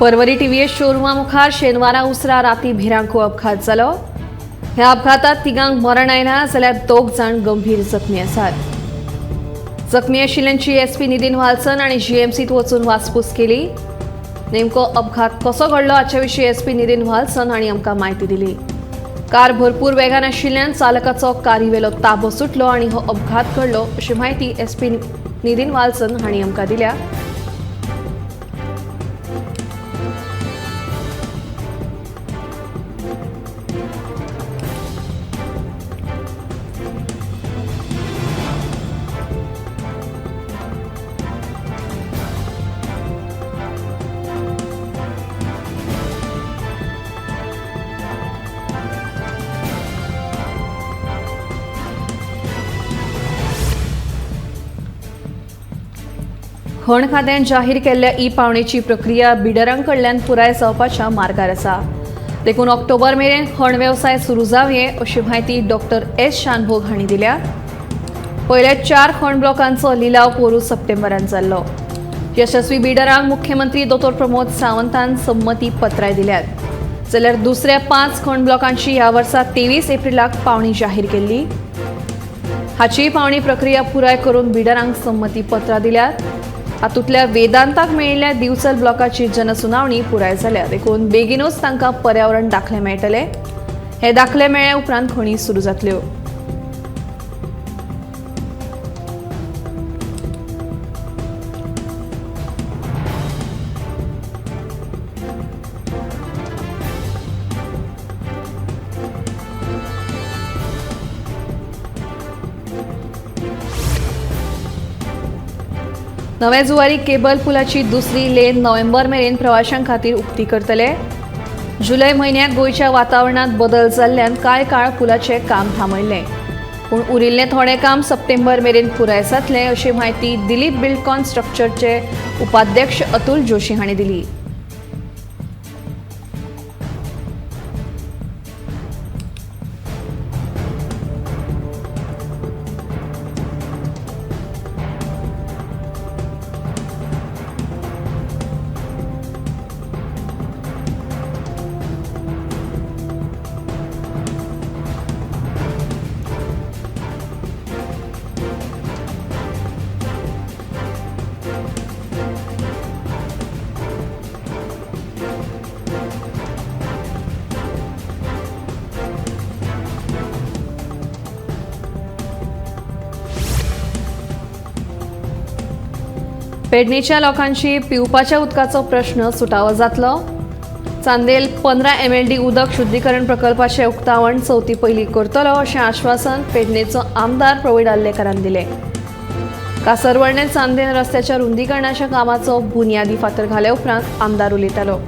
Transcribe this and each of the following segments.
परवरी TVS शोरुमा मुखार शेनवारा उसरा राती भिरांकूळ अपघात जालो. ह्या अपघातात तिगांक मरण आयलां जाल्यार 2 जाण गंभीर जखमी आसात. जखमी आशिल्ल्यांची एसपी नितीन वाल्सन आनी जीएमसीत वचून वासपूस केली. नेमको अपघात कसो घडलो हाचे विशीं एसपी नितीन वाल्सन हांणी आमकां म्हायती दिली. कार भरपूर वेगान आशिल्ल्यान चालकाचो कारीवेलो ताबो सुटलो आनी हो अपघात घडलो अशी म्हायती एसपी नितीन वाल्सन हांणी आमकां दिल्या. खण खात्यान जाहीर केल्ल्या ई पावणेची प्रक्रिया बिडरां कडल्यान पुराय जावपाच्या मार्गार आसा. देखून ऑक्टोबर मेरेन खण वेवसाय सुरू जावये अशी म्हायती डॉक्टर एस शानभोग हांणी दिल्या. पयल्या 4 खण ब्लॉकांचो लिलाव पोरू सप्टेंबरान जाल्लो. यशस्वी बिडरांक मुख्यमंत्री दोतोर प्रमोद सावंतान संमती पत्राय दिल्यात. जाल्यार दुसऱ्या 5 खण ब्लॉकांची ह्या वर्सा 23 एप्रिलाक पावणी जाहीर केल्ली. हाची पावणी प्रक्रिया पुराय करून बिडरांक संमती पत्रां दिल्यात. हातूंतल्या वेदांताक मेळिल्ल्या दिवचल ब्लॉकाची जनसुनावणी पुराय जाल्या. देखून बेगीनूच तांकां पर्यावरण दाखले मेळटले. हे दाखले मेळ्ळे उपरांत खणी सुरू जातल्यो. नव्या जुवारी केबल पुलाची दुसरी लेन नोव्हेंबर मेरेन प्रवाशां खातीर उक्ती करतले. जुलय म्हयन्यात गोंयच्या वातावरणांत बदल जाल्ल्यान कांय काळ पुलाचें काम थांबयल्लें, पूण उरिल्लें थोडें काम सप्टेंबर मेरेन पुराय जातलें अशी म्हायती दिलीप बिल्डकॉन स्ट्रक्चरचे उपाध्यक्ष अतुल जोशी हांणी दिली. पेडणेच्या लोकांची पिवपाच्या उदकाचो प्रश्न सुटावो जातलो. चांदेल 15 MLD उदक शुद्धीकरण प्रकल्पाचें उक्तावण चवथी पयलीं करतलो अशें आश्वासन पेडणेचो आमदार प्रवीण आर्लेकारान दिलें. कासरवर्णे चांदेल रस्त्याच्या रुंदीकरणाच्या कामाचो बुन्यादी फातर घाले उपरांत आमदार उलयतालो.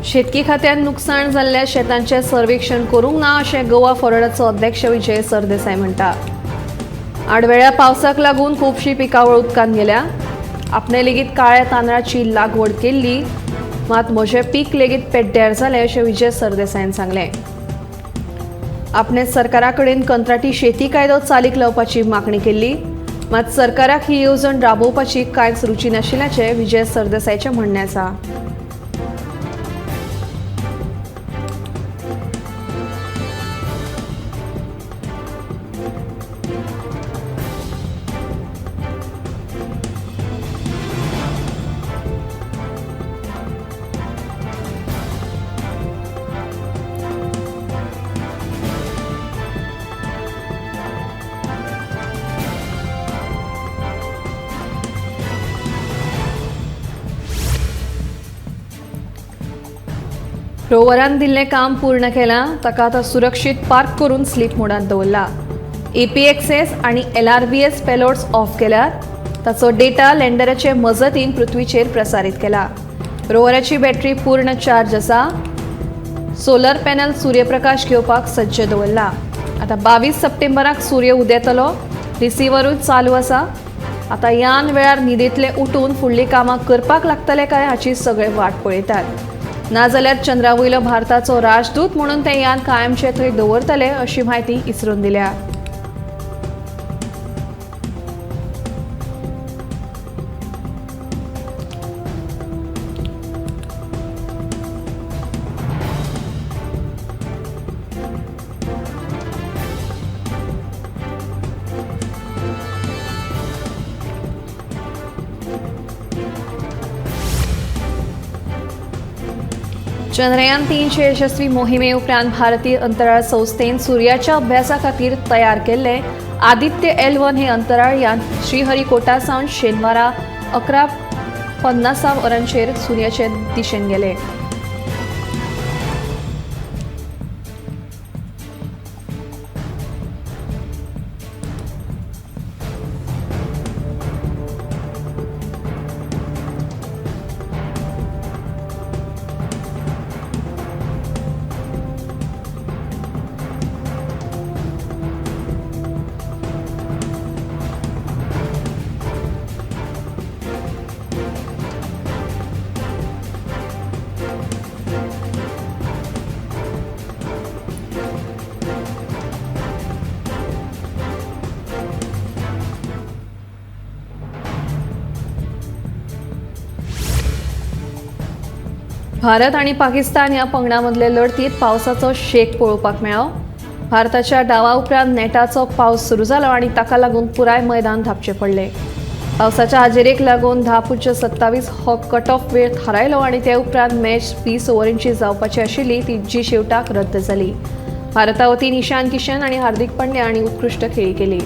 शेतकी खात्यान नुकसान जाल्ल्या शेतांचें सर्वेक्षण करूंक ना अशें गोवा फॉरवर्डाचो अध्यक्ष विजय सरदेसाय म्हणटा. आडवेळ्या पावसाक लागून खुबशी पिकावळ उदकांत गेल्या. आपणे लेगीत काळ्या तांदळाची लागवड केल्ली, मात म्हजें पीक लेगीत पेड्ड्यार जालें अशें विजय सरदेसायान सांगलें. आपणे सरकारा कडेन कंत्राटी शेती कायदो चालीक लावपाची मागणी केल्ली, मात सरकाराक ही येवजण राबोवपाची कांयच रुची नाशिल्ल्याचें विजय सरदेसायाचें म्हणणें आसा. रोवरान दिल्लें काम पूर्ण केलां. ताका आतां सुरक्षीत पार्क करून स्लीप मोडांत दवरला. एपीएक्सएस आनी एलआरबीएस पेलोड्स ऑफ केल्यात. ताचो डेटा लँडराचे मजतीन पृथ्वीचेर प्रसारीत केला. रोवराची बॅटरी पूर्ण चार्ज आसा. सोलर पॅनल सूर्यप्रकाश घेवपाक सज्ज दवरला. आतां 22 सप्टेंबराक सूर्य उदेतलो. रिसिवरूय चालू आसा. आतां यान वेळार न्हिदेंतले उठून फुडलीं कामां करपाक लागतले काय हाची सगळे वाट पळयतात. नाजाल्यार चंद्रा वयलो भारताचो राजदूत म्हणून ते यान कायमचे थंय दवरतले अशी म्हायती इस्रोन दिल्या. चंद्रयान 3 यशस्वी मोहिमे उपरांत भारतीय अंतराळ संस्थेन सूर्याच्या अभ्यासा खातीर तयार केल्ले आदित्य L1 हे अंतराळ यान श्रीहरिकोटा सावन शेनवारा 11:50 वरांचेर सूर्याचे दिशेन गेले. भारत आनी पाकिस्तान ह्या पंगडामदले लढतीत पावसाचो शेक पळोवपाक मेळ्ळो. भारताच्या डावा उपरांत नेटाचो पावस सुरू जालो आनी ताका लागून पुराय मैदान धांपचें पडलें. पावसाच्या हाजेरेक लागून 10:27 हो कट ऑफ वेळ थारायलो आनी ते उपरांत मॅच 20 ओव्हरींची जावपाची आशिल्ली ती जी शेवटाक रद्द जाली. भारता वतीन ईशान किशन आनी हार्दिक पंड्या हांणी उत्कृश्ट खेळी केली.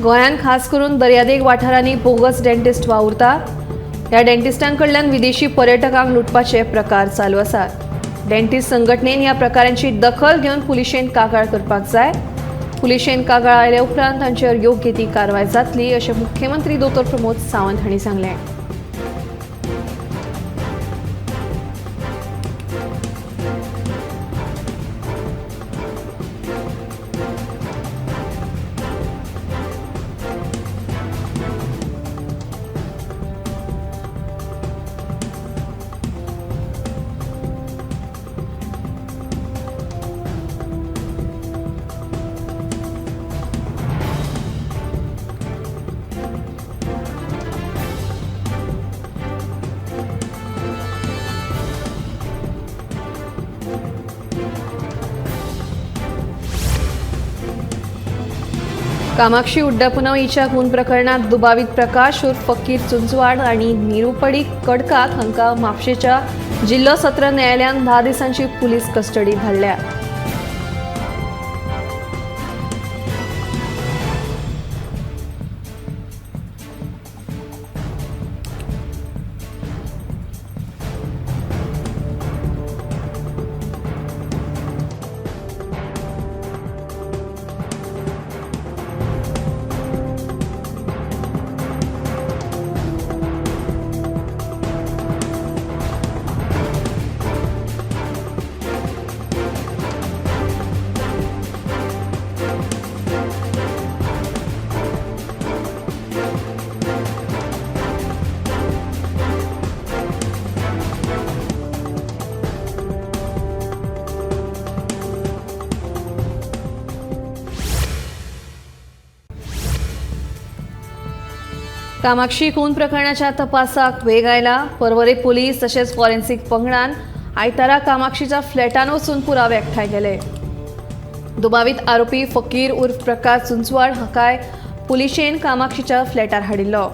गोंयांत खास करून दर्यादेग वाठारांनी बोगस डेंटिस्ट वावुरतात. ह्या डेंटिस्टांकडल्यान विदेशी पर्यटकांक लुटपाचे प्रकार चालू आसात. डेंटिस्ट संघटनेन ह्या प्रकारांची दखल घेवन पुलिशेन कागाळ करपाक जाय. पुलिशेन कागाळ आयले उपरांत तांचेर योग्य ती कारवाय जातली अशें मुख्यमंत्री दोतोर प्रमोद सावंत हांणी सांगलें. कामाक्षी उड्डापुनव हिच्या खून प्रकरणात दुबावीत प्रकाश उर्फ फकीर चुंचवाड आणि निरुपडी कडकात हांकां म्हापशेच्या जिल्लो सत्र न्यायालयान 10 दिसांची पुलीस कस्टडी धाडल्या. कामाक्षी खून प्रकरणाच्या तपासाक वेग आयला. पर्वरे पोलीस तशेंच फॉरेन्सिक पंगडान आयतारा कामाक्षीच्या फ्लॅटान वचून पुरावे एकठांय केले. दुबावीत आरोपी फकीर उर्फ प्रकाश चुंचवाड हाकाय पुलिशेन कामाक्षीच्या फ्लॅटार हाडिल्लो.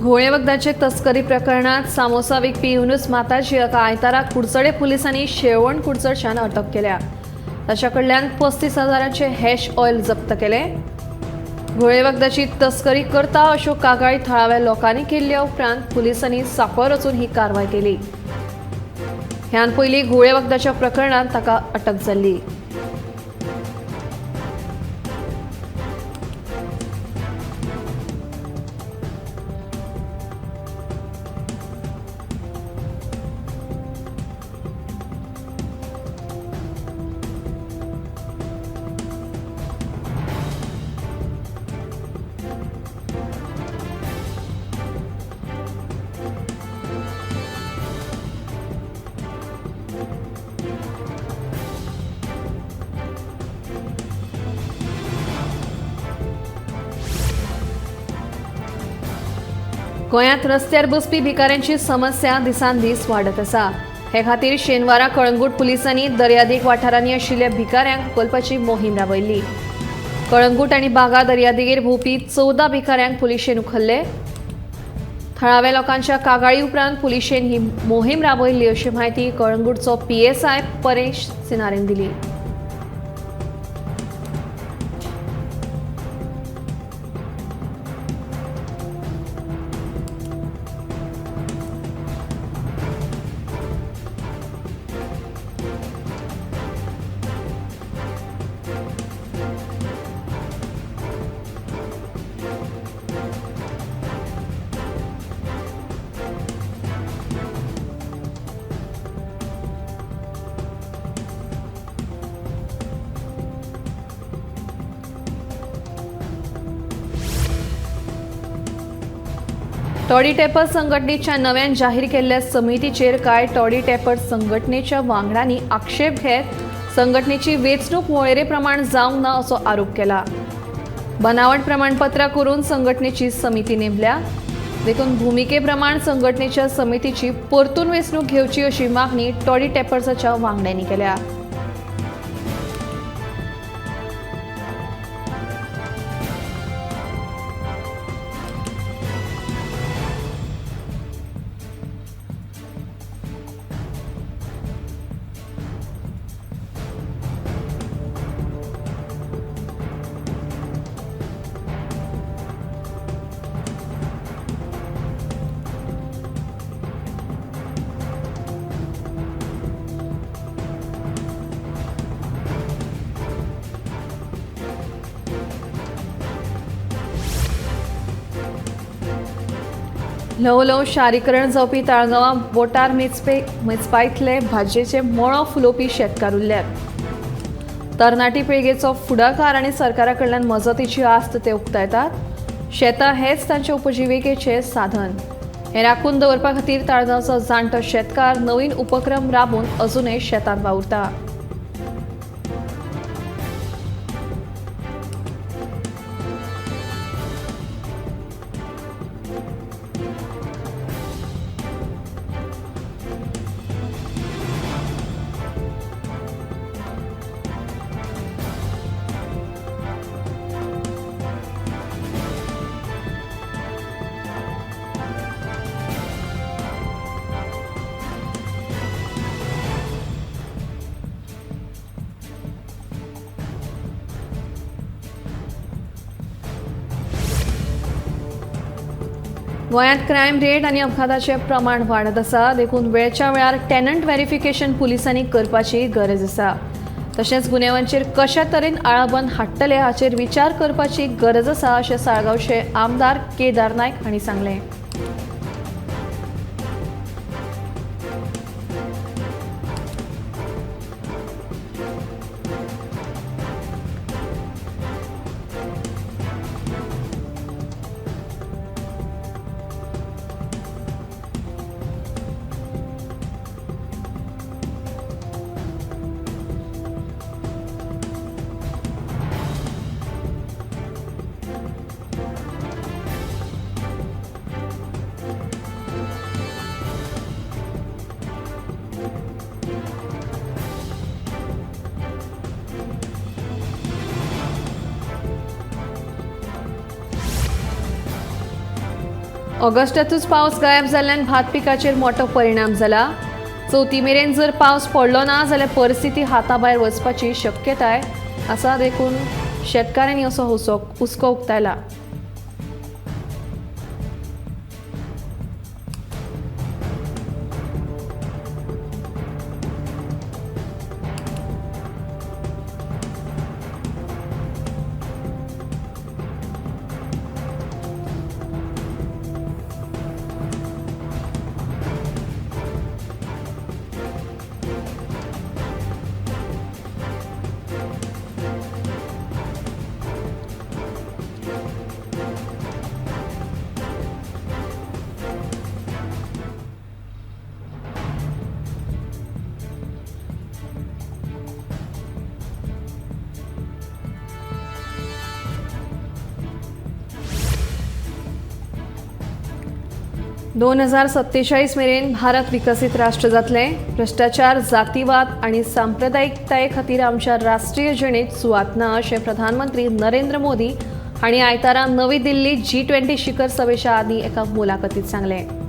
घोळे वखदाचे तस्करी प्रकरणात सामोसा विकपी युनुस माताजी हाका आयतारा कुडचडे पुलिसांनी शेवण कुडचडच्यान अटक केल्या. ताच्या कडल्यान 35,000 हॅश ऑयल जप्त केले. घोळे वखदाची तस्करी करता अश्यो कागाळी थळाव्या लोकांनी केल्ल्या उपरांत पुलिसांनी सांपळो रचून ही कारवाय केली. ह्यान पयलीं घोळे वखदाच्या प्रकरणात ताका अटक जाल्ली. गोंयांत रस्त्यार बसपी भिकाऱ्यांची समस्या दिसान दीस वाडत आसा. हे खातीर शेनवारा कळंगूट पुलिसांनी दर्यादेग वाठारांनी आशिल्ल्या भिकाऱ्यांक उखलपाची मोहीम राबयल्ली. कळंगूट आनी बागा दर्यादेगेर भोंवपी 14 भिकाऱ्यांक पुलिशेन उखल्ले. थळाव्या लोकांच्या कागाळी उपरांत पुलिशेन ही मोहीम राबयल्ली अशी म्हायती कळंगूटचो PSI Paresh सिनारेन दिली. टॉडी टॅपर संघटनेच्या नव्यान जाहीर केल्ल्या समितीचेर कांय टॉडी टॅपर संघटनेच्या वांगड्यांनी आक्षेप घेत संघटनेची वेंचणूक वळेरे प्रमाण जावंक ना असो आरोप केला. बनावट प्रमाणपत्रां करून संघटनेची समिती नेमल्या देखून भुमिके प्रमाण संघटनेच्या समितीची परतून वेंचणूक घेवची अशी मागणी टॉडी टॅपर्साच्या वांगड्यांनी केल्या. ल्हव ल्हव शारीकरण जावपी ताळगांवां बोटार मेचपायतले भाजयेचे मळो फुलोवपी शेतकार उरल्यात. तरणाटी पिळगेचो फुडाकार आनी सरकारा कडल्यान मजतीची आस्त ते उक्तायतात. शेतां हेच तांचे उपजिविकेचें साधन. हें राखून दवरपा खातीर ताळगांवचो जाणटो शेतकार नवीन उपक्रम राबोवन अजुनय शेतांत वावुरता. गोंयांत क्रायम रेट आनी अपघाताचें प्रमाण वाडत आसा, देखून वेळच्या वेळार टेनंट व्हेरिफिकेशन पुलिसांनी करपाची गरज आसा. तशेंच गुन्यांवांचेर कशा तरेन आळाबंद हाडटले हाचेर विचार करपाची गरज आसा अशें साळगांवचे आमदार केदार नायक हांणी सांगलें. ऑगस्टातूच पावस गायब जाल्ल्यान भात पिकाचेर मोटो परिणाम जाला. चवथी मेरेन जर पावस पडलो ना जाल्यार परिस्थिती हाता भायर वचपाची शक्यताय आसा, देखून शेतकाऱ्यांनी असो हुस्को उक्तायला. ...2047 मेरेन भारत विकसीत राष्ट्र जातलें. भ्रश्टाचार, जातीवाद आनी सांप्रदायिकताये खातीर आमच्या राष्ट्रीय जिणेंत सुवात ना अशें प्रधानमंत्री नरेंद्र मोदी हांणी आयतारा नवी दिल्ली G20 शिखर सभेच्या आदीं एका मुलाखतीत सांगलें.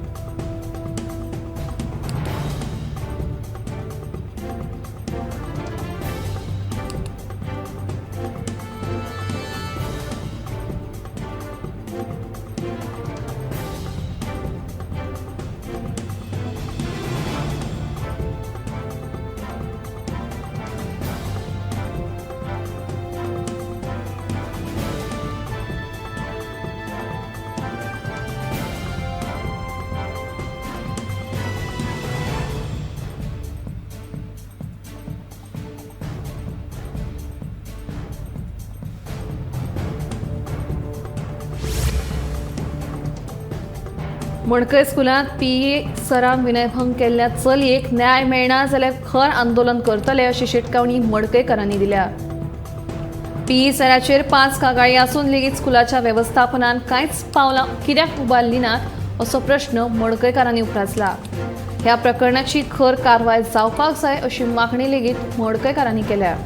मडकय स्कुलांत पीए सरान विनयभंग केल्ल्या चलयेक न्याय मेळना जाल्यार खर आंदोलन करतले अशी शिटकावणी मडकयकारांनी दिल्या. पीई सराचेर 5 कागाळी आसून लेगीत स्कुलाच्या वेवस्थापनान कांयच पावलां कित्याक उबारली नात असो प्रश्न मडकयकारांनी उप्रासला. ह्या प्रकरणाची खर कारवाय जावपाक जाय अशी मागणी लेगीत मडकयकारांनी केल्या.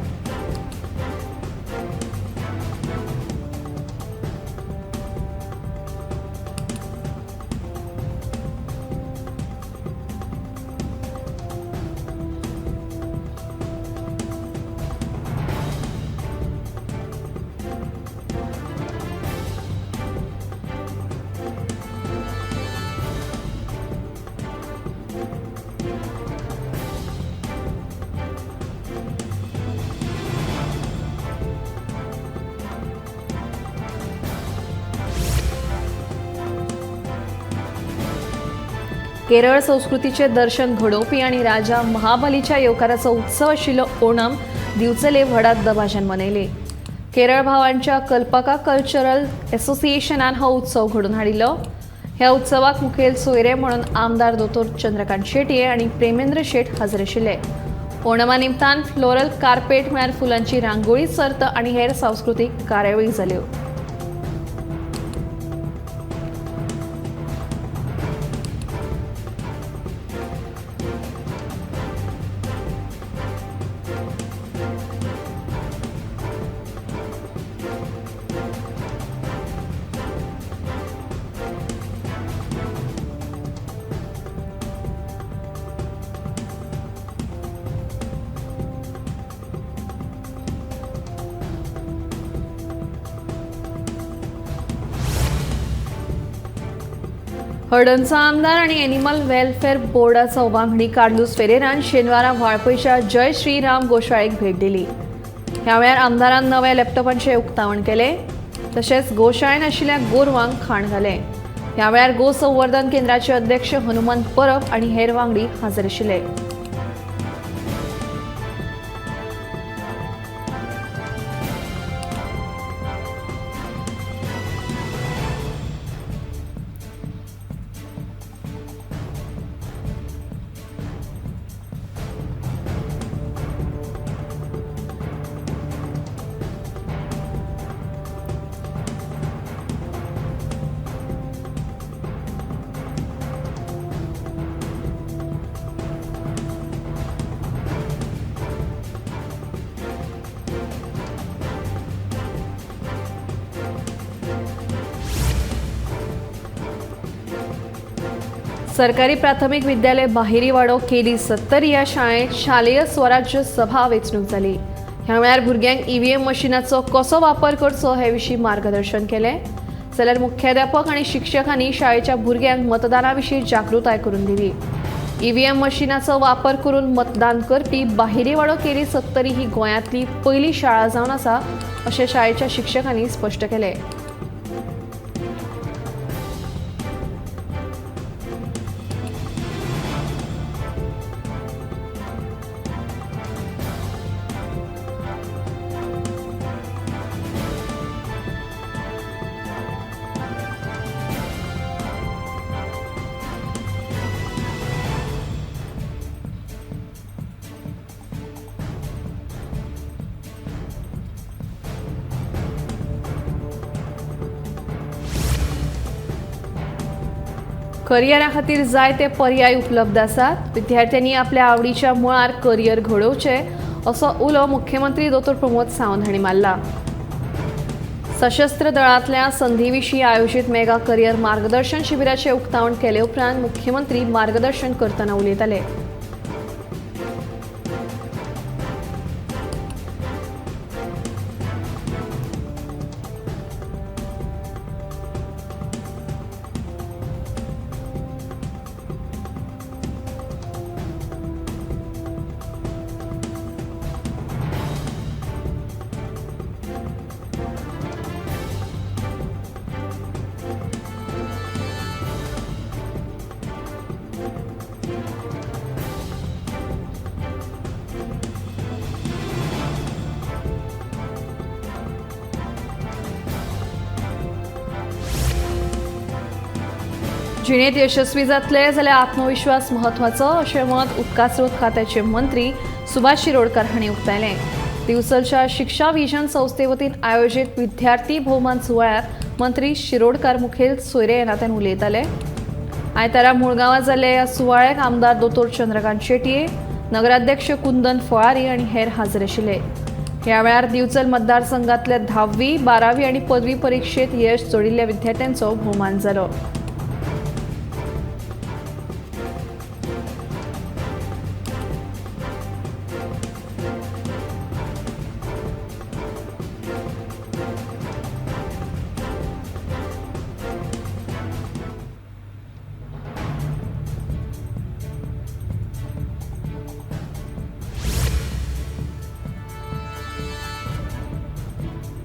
केरळ संस्कृतीचे दर्शन घडोवपी आणि राजा महाबलीच्या येवकाराचो उत्सव आशिल्लो ओणम दिवचले व्हडा दबाज्यान मनयले. केरळ भावांच्या कल्पका कल्चरल एसोसिएशनान हो उत्सव घडोवन हाडिल्लो. ह्या उत्सवाक मुखेल सोयरे म्हणून आमदार दोतोर चंद्रकांत शेटये आनी प्रेमेंद्र शेट हजर आशिल्ले. ओणमा निमतान फ्लोरल कार्पेट म्हळ्यार फुलांची रांगोळी सर्त आनी हेर सांस्कृतीक कार्यावळी जाल्यो. हळदणचो आमदार आनी एनिमल वेलफेअर बोर्डाचो वांगडी कार्लूस फेरेरान शेनवारा वाळपयच्या जय श्रीराम गोशाळेक भेट दिली. ह्या वेळार आमदारान नव्या लॅपटॉपांचें उक्तावण केलें, तशेंच गोशाळेन आशिल्ल्या गोरवांक खाण घालें. ह्या वेळार गोसंवर्धन केंद्राचे अध्यक्ष हनुमंत परब आनी हेर वांगडी हाजीर आशिल्ले. सरकारी प्राथमिक विद्यालय बाहिरीवाडो केली 70 ह्या शाळेत शालेय स्वराज्य सभा वेंचणूक जाली. ह्या वेळार भुरग्यांक ईव्हीएम मशिनाचो कसो वापर करचो हे विशीं मार्गदर्शन केलें, जाल्यार मुख्याध्यापक आनी शिक्षकांनी शाळेच्या भुरग्यांक मतदाना विशीं जागृताय करून दिली. ईव्हीएम मशिनाचो वापर करून मतदान करपी बाहिरीवाडो केरी 70 ही गोंयांतली पयली शाळा जावन आसा अशें शाळेच्या शिक्षकांनी स्पश्ट केलें. करियरा खातीर जाय ते पर्याय उपलब्ध आसात. विद्यार्थ्यांनी आपल्या आवडीच्या मळार करियर घडोवचें असो उलो मुख्यमंत्री दोतोर प्रमोद सावंत हांणी मारला. सशस्त्र दळांतल्या संधी विशीं आयोजीत मेगा करियर मार्गदर्शन शिबिराचें उक्तावण केले उपरांत मुख्यमंत्री मार्गदर्शन करतना उलयताले. जिणेत यशस्वी जातले जाल्यार आत्मविश्वास म्हत्वाचो अशें मत उदकास्रोत खात्याचे मंत्री सुभाष शिरोडकर हांणी उक्तायलें. दिवचलच्या शिक्षा विजन संस्थे वतीन आयोजीत विद्यार्थी भोवमान सुवाळ्यांत मंत्री शिरोडकर मुखेल सोयरे ह्या नात्यान उलयताले. आयतारा मुळगांवां जाल्ल्या ह्या सुवाळ्याक आमदार दोतोर चंद्रकांत शेटये, नगराध्यक्ष कुंदन फळारी आनी हेर हाजीर आशिल्ले. ह्या वेळार दिवचल मतदारसंघातल्या 10वी, 12वी आनी पदवी परिक्षेत यश जोडिल्ल्या विद्यार्थ्यांचो भोवमान जालो.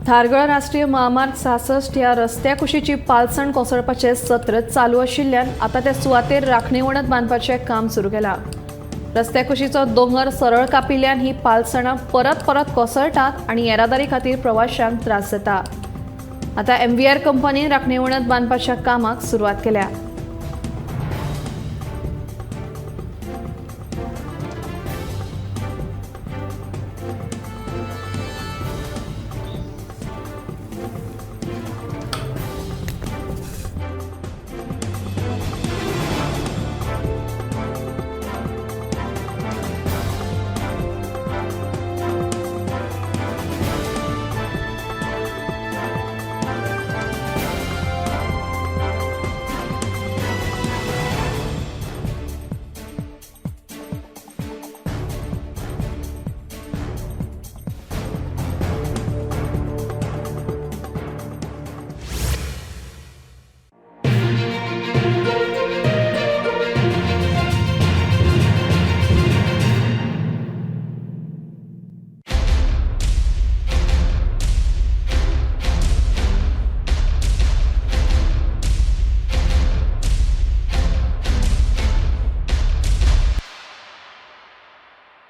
धारगळ राष्ट्रीय महामार्ग 66 ह्या रस्त्या कुशीची पालसण कोसळपाचें सत्र चालू आशिल्ल्यान आतां ते सुवातेर राखणे वणत बांदपाचें काम सुरू केलां. रस्त्या कुशीचो दोंगर सरळ कापिल्ल्यान ही पालसणां परत परत कोसळटात आनी येरादारी खातीर प्रवाशांक त्रास जाता. आतां MVR कंपनीन राखणे वणत बांदपाच्या कामाक सुरवात केल्या.